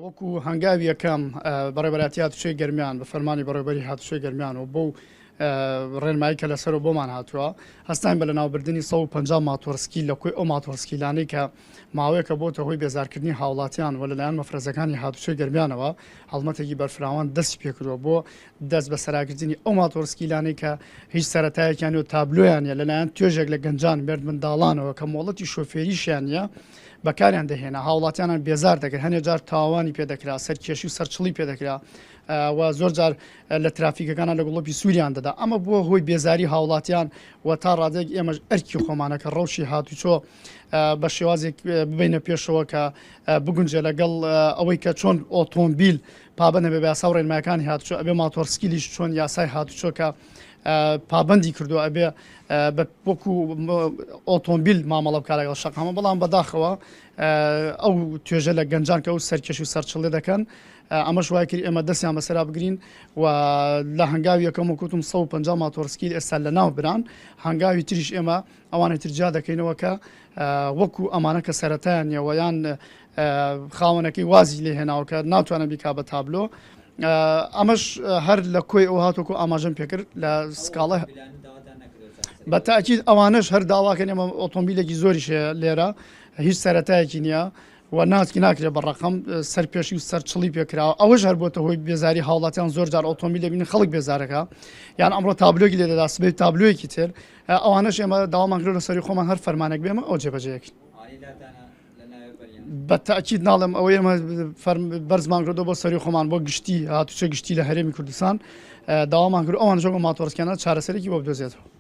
وەکو هەنگاوی یەکەم بەڕێوەبەرایەتی هاتوچۆی گەرمیان بە فەرمانی بەڕێوەبەری هاتوچۆی گەرمیان و بەو ڕێنمایی کە لەسەرەوە بۆمان هاتووە هەستاین بە لەناوبردنی 150 ماتۆڕسکیل لە کۆی ئەو ماتۆڕسکیلانەی کە ماوەیەکە بۆتە هۆی بێزارکردنی هاوڵاتیان و لەلایەن مەفرەزەکانی هاتوچۆی گەرمیانەوە هەڵمەتێکی بەرفراوان دەستی پێکردووە بۆ دەست بەسەراگرتنی ئەو ماتۆڕسکیلانەی کە هیچ سەرەتایەکیان و تابلۆیان نیە لەلایەن توێژێک لە گەنجان مێردمنداڵانەوە کە مۆڵەتی شۆفێریشیان نیە بەکاریان دەهێنا هاوڵاتیانان بێزار دەکرد هەنێ جار تاوانی پێدەکرا سەرکێشی و سەرچڵی پێدەکرا و زۆر جار لە ترافیکەکانە لە گوڵۆپی سووریان دەدا ئەمە بووە هۆی بێزاری هاوڵاتیان و تا ڕادێک ئێمەش ئەرکی خۆمانە کە ڕەوشی هاتوچۆ بە شێوازێک ببینە پێشەوە کە بگونجێ لەگەڵ ئەوەی کە چۆن ئۆتۆمبیل پابەندە بە یاسا و ڕێنمایەکانی هاتوچۆ ئەبێ ماتۆڕسکیلیش چۆن یاسای هاتوچۆ کە پابەندی کردو ئەبێ بە وەکو ئۆتۆمبیل مامەڵە بکات لەگەڵ شەقامە بەڵام بەداخەوە ئەو توێژە لە گەنجان کە ئەو سەرکێش و سەرچڵێ دەکەن ئەمەش وای کرد ئێمە دەستیان بەسەرا بگرین و لە هەنگاوی یەکەم وەکوتم 150 ماتۆڕسکیل ئێستا لە ناو بران هەنگاوی تریش ئێمە ئەوانەی تر جیا دەکەینەوە کە وەکو ئەمانە کە سەرەتایان نیەوە یان خاوەنەکەی وازی لێ هێناوە کە ناتوانێت بیکا بە تابلۆ ئەمەش هەر لە کۆی ئەو هاتوکو ئاماژەم پێکرد لە سکاڵە بە تاکیید ئەوانەش هەر داواکەن ئێمە ئۆتۆمبیلێکی زۆریش هەیە لێرە هیچ سەرەتایەکی نییە و ناسکی ناکرێت بە ڕقم سەرپێشی و سەرچڵی پێکراوە ئەوەش هەر بۆتە هۆی بێزاری هاوڵاتیان زۆر جار ئۆتۆمبیل دەبینن خەڵک بێزارەکە یان ئەمڕۆ تابلۆکی لێ دەدا سبەی تابلۆیەکی تر ئەوانەش ئێمە داوامان کردووە لەسەری خۆمان هەر فەرمانێک بێمە ئەو جێبەجێیەکەین. بە تاکید ناڵێم ئەوەی ئێمە بەرزمان کردو بۆ سەری خۆمان بۆ گشتی هاتوچۆ گشتی لە هەرێمی کوردستان داوامان کرد ئەوان ژۆگە ماتۆڕسکیانە چارەسەرێکی بۆ بدۆزێتەوە.